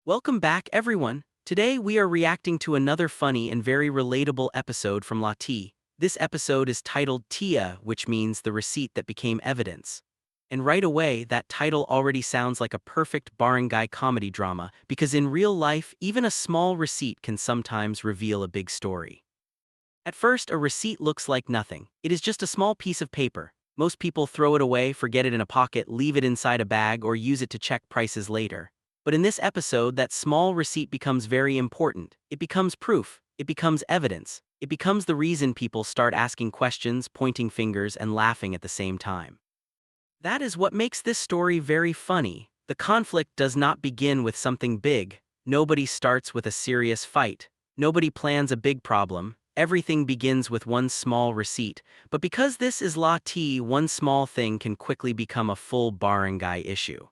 Welcome back, everyone. Today we are reacting to another funny and very relatable episode from La T. This episode is titled Tia, which means the receipt that became evidence. And right away, that title already sounds like a perfect barangay comedy drama, because in real life, even a small receipt can sometimes reveal a big story. At first, a receipt looks like nothing. It is just a small piece of paper. Most people throw it away, forget it in a pocket, leave it inside a bag, or use it to check prices later. But in this episode, that small receipt becomes very important. It becomes proof. It becomes evidence. It becomes the reason people start asking questions, pointing fingers, and laughing at the same time. That is what makes this story very funny. The conflict does not begin with something big. Nobody starts with a serious fight. Nobody plans a big problem. Everything begins with one small receipt. But because this is La T, one small thing can quickly become a full barangay issue.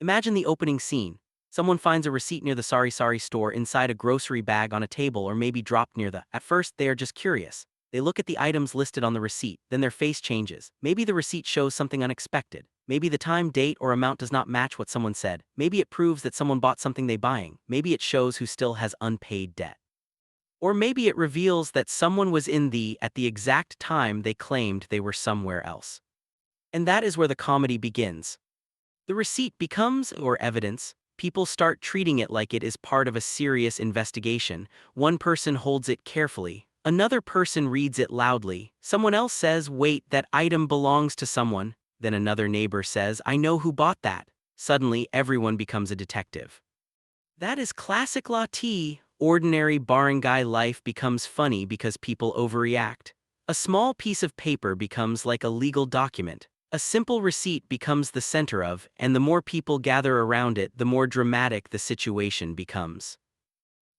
Imagine the opening scene. Someone finds a receipt near the sari-sari store inside a grocery bag on a table or maybe dropped near the. At first, they are just curious. They look at the items listed on the receipt, then their face changes. Maybe the receipt shows something unexpected. Maybe the time, date, or amount does not match what someone said. Maybe it proves that someone bought something they buying. Maybe it shows who still has unpaid debt. Or maybe it reveals that someone was in the at the exact time they claimed they were somewhere else. And that is where the comedy begins. The receipt becomes, or evidence, people start treating it like it is part of a serious investigation. One person holds it carefully, another person reads it loudly, someone else says, "Wait, that item belongs to someone," then another neighbor says, "I know who bought that." Suddenly, everyone becomes a detective. That is classic La T. Ordinary barangay life becomes funny because people overreact. A small piece of paper becomes like a legal document. A simple receipt becomes the center of, and the more people gather around it, the more dramatic the situation becomes.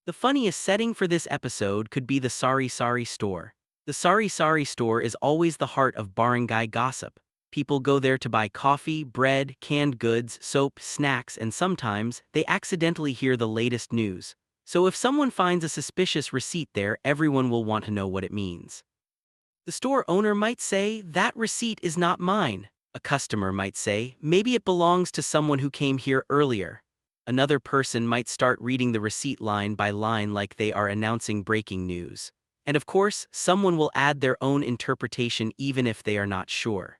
The funniest setting for this episode could be the sari-sari store. The sari-sari store is always the heart of barangay gossip. People go there to buy coffee, bread, canned goods, soap, snacks, and sometimes they accidentally hear the latest news. So if someone finds a suspicious receipt there, everyone will want to know what it means. The store owner might say, "That receipt is not mine." A customer might say, "Maybe it belongs to someone who came here earlier." Another person might start reading the receipt line by line like they are announcing breaking news. And of course, someone will add their own interpretation even if they are not sure.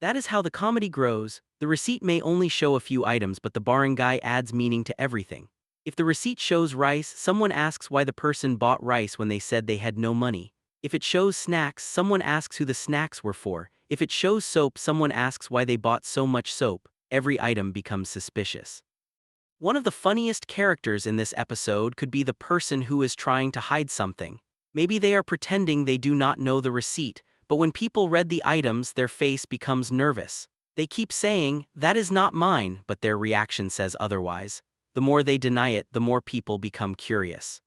That is how the comedy grows. The receipt may only show a few items, but the barangay adds meaning to everything. If the receipt shows rice, someone asks why the person bought rice when they said they had no money. If it shows snacks, someone asks who the snacks were for. If it shows soap, someone asks why they bought so much soap. Every item becomes suspicious. One of the funniest characters in this episode could be the person who is trying to hide something. Maybe they are pretending they do not know the receipt, but when people read the items, their face becomes nervous. They keep saying, "That is not mine," but their reaction says otherwise. The more they deny it, the more people become curious.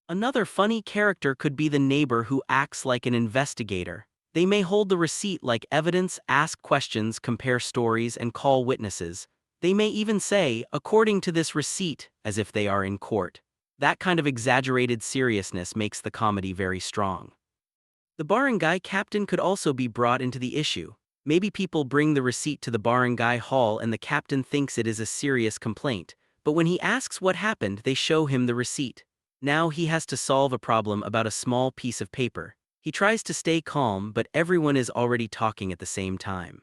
Another funny character could be the neighbor who acts like an investigator. They may hold the receipt like evidence, ask questions, compare stories, and call witnesses. They may even say, "According to this receipt," as if they are in court. That kind of exaggerated seriousness makes the comedy very strong. The barangay captain could also be brought into the issue. Maybe people bring the receipt to the barangay hall and the captain thinks it is a serious complaint, but when he asks what happened, they show him the receipt. Now he has to solve a problem about a small piece of paper. He tries to stay calm, but everyone is already talking at the same time.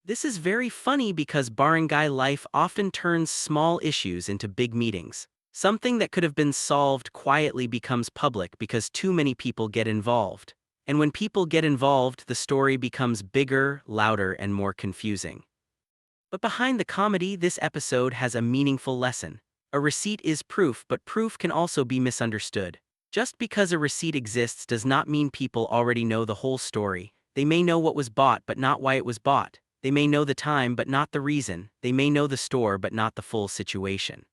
This is very funny because barangay life often turns small issues into big meetings. Something that could have been solved quietly becomes public because too many people get involved. And when people get involved, the story becomes bigger, louder, and more confusing. But behind the comedy, this episode has a meaningful lesson. A receipt is proof, but proof can also be misunderstood. Just because a receipt exists does not mean people already know the whole story. They may know what was bought, but not why it was bought. They may know the time, but not the reason. They may know the store, but not the full situation.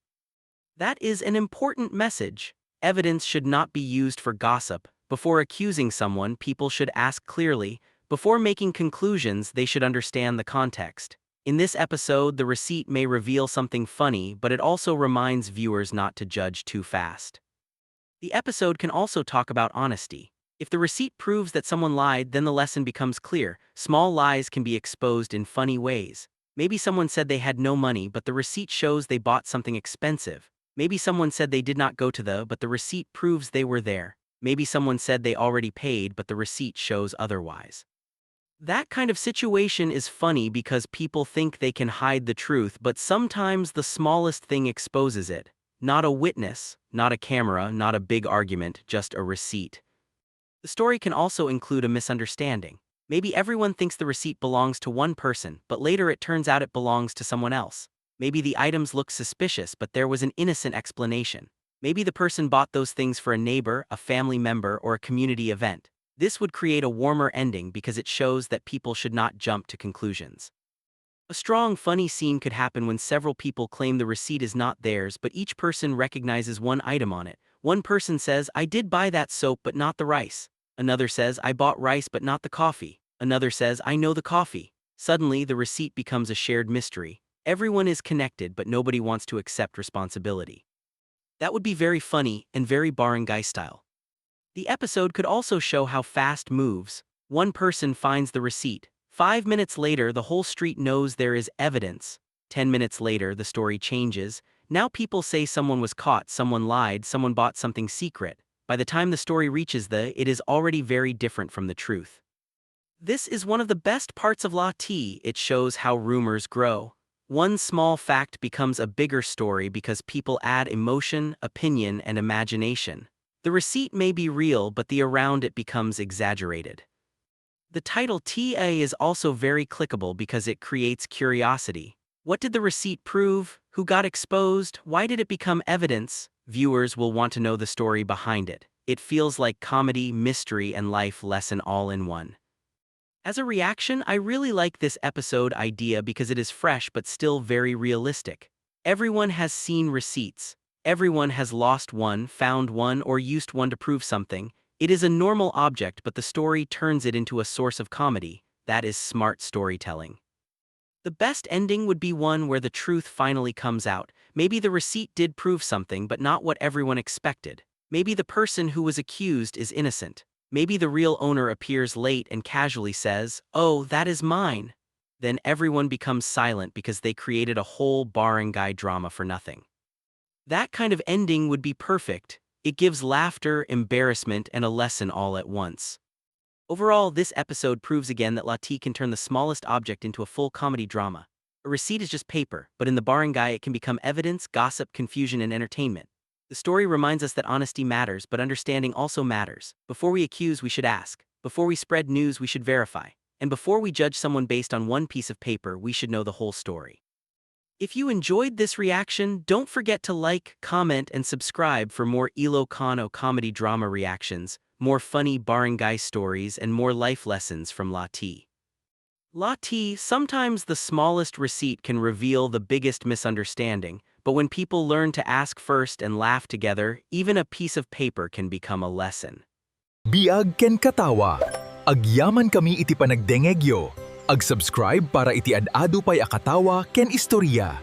That is an important message. Evidence should not be used for gossip. Before accusing someone, people should ask clearly. Before making conclusions, they should understand the context. In this episode, the receipt may reveal something funny, but it also reminds viewers not to judge too fast. The episode can also talk about honesty. If the receipt proves that someone lied, then the lesson becomes clear. Small lies can be exposed in funny ways. Maybe someone said they had no money, but the receipt shows they bought something expensive. Maybe someone said they did not go to the, but the receipt proves they were there. Maybe someone said they already paid, but the receipt shows otherwise. That kind of situation is funny because people think they can hide the truth, but sometimes the smallest thing exposes it. Not a witness, not a camera, not a big argument, just a receipt. The story can also include a misunderstanding. Maybe everyone thinks the receipt belongs to one person, but later it turns out it belongs to someone else. Maybe the items look suspicious, but there was an innocent explanation. Maybe the person bought those things for a neighbor, a family member, or a community event. This would create a warmer ending because it shows that people should not jump to conclusions. A strong, funny scene could happen when several people claim the receipt is not theirs, but each person recognizes one item on it. One person says, "I did buy that soap, but not the rice." Another says, "I bought rice, but not the coffee." Another says, "I know the coffee." Suddenly, the receipt becomes a shared mystery. Everyone is connected, but nobody wants to accept responsibility. That would be very funny and very barangay style. The episode could also show how fast moves. One person finds the receipt. Five minutes later, the whole street knows there is evidence. Ten minutes later, the story changes. Now people say someone was caught, someone lied, someone bought something secret. By the time the story reaches the, it is already very different from the truth. This is one of the best parts of La T, it shows how rumors grow. One small fact becomes a bigger story because people add emotion, opinion, and imagination. The receipt may be real, but the around it becomes exaggerated. The title T A is also very clickable because it creates curiosity. What did the receipt prove? Who got exposed? Why did it become evidence? Viewers will want to know the story behind it. It feels like comedy, mystery, and life lesson all in one. As a reaction, I really like this episode idea because it is fresh but still very realistic. Everyone has seen receipts. Everyone has lost one, found one, or used one to prove something. It is a normal object, but the story turns it into a source of comedy. That is smart storytelling. The best ending would be one where the truth finally comes out. Maybe the receipt did prove something, but not what everyone expected. Maybe the person who was accused is innocent. Maybe the real owner appears late and casually says, "Oh, that is mine." Then everyone becomes silent because they created a whole barangay drama for nothing. That kind of ending would be perfect. It gives laughter, embarrassment, and a lesson all at once. Overall, this episode proves again that Lati can turn the smallest object into a full comedy drama. A receipt is just paper, but in the barangay it can become evidence, gossip, confusion, and entertainment. The story reminds us that honesty matters, but understanding also matters. Before we accuse, we should ask. Before we spread news, we should verify. And before we judge someone based on one piece of paper, we should know the whole story. If you enjoyed this reaction, don't forget to like, comment, and subscribe for more Ilocano comedy drama reactions, more funny barangay stories, and more life lessons from Lati. Lati, sometimes the smallest receipt can reveal the biggest misunderstanding, but when people learn to ask first and laugh together, even a piece of paper can become a lesson. Biag ken katawa. Agyaman kami iti panagdengegyo. Ag-subscribe para iti ad-adu pay a katawa ken istorya.